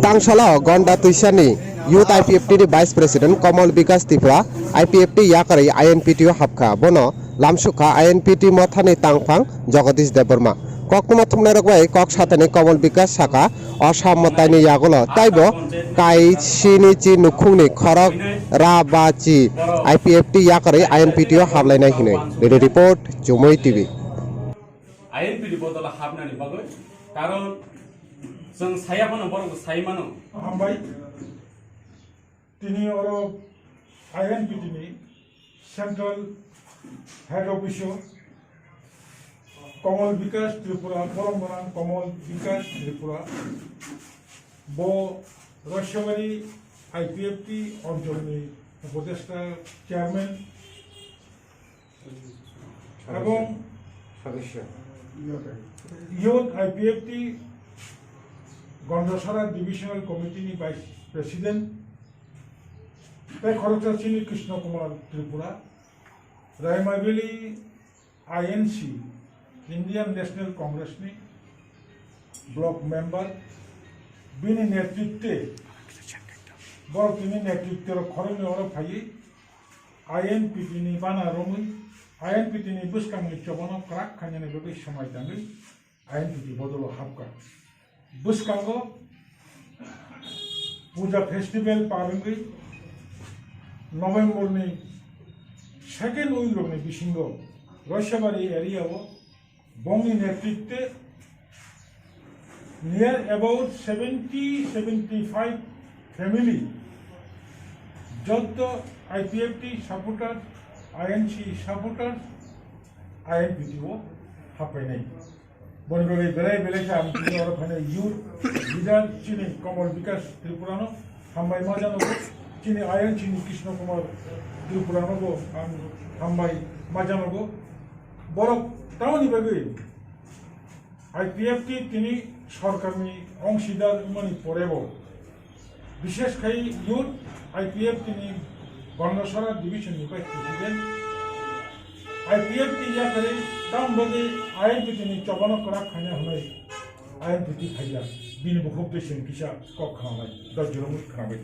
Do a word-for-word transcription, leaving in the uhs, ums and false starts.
Tangsalo Gonda Tuisani Youth I P F T ni Vice President Komol Bikash Tripura I P F T yakarwi I N P T o hapkha. Bono lamsukha I N P T mothani tangphang Jagadish Debbarma. Koktwma thumnairok bai kok satani Komol Bikash saka, o samwtaini yagulo taibo kaisini chi nukhungni khorok ra ba chi I P F T yakarwi I N P T o hablainai hinwi. Bureau Report, Chumui T V. I N P T bodolo habnani bagwi, karon chwng saya phano borok sai mano. Hambai. Tini oro I N P T ni Central Head Office o Komol Bikash Tripura, borom gwnang Komol Bikash Tripura, bo Roisabari I P F T oncholni upodesta chairman, এবং সদস্য। Youth I P F T Gondasara Divisional Committee ni Vice President, tei khoroksa chini Krishna Kumar Tripura, Raima Valley I N C, Indian National Congress ni block member, bini netritwe, borok tini netritwe rok khoroknwi oro phaiwi I N P T ni bana romwi, I N P T ni bwskangni chobano kwrak khainani bagwi swmai tangwi I N P T bodolo hapkha. Bwskango Puja Festival par wngwi November ni second week rokni bisingo Roisabari area o bongni netritwe near about seventy, seventy-five family, jotto I P F T supporters, I N C supporters, I N P T o haphainai. Boni bagwi belai belai khe ang tini oro phainai youth leader chini Komol Bikash Tripura no hambai ma janogo, chini I N C ni Krishna Kumar Tripura no bo ang hambai ma janogo. Borok tamoni bagwi I P F T tini sorkarni ongsidar wngmani porebo, bishesh khai youth I P F T ni Gondasara division ni vice president, I P F T yakarwi tamoni bagwi I N P T ni chobano kwrak khaina hwnwi I N P T phaijak, bini bukhuk twi chwng kisa kok khnabai, dojjoromwi khnabai.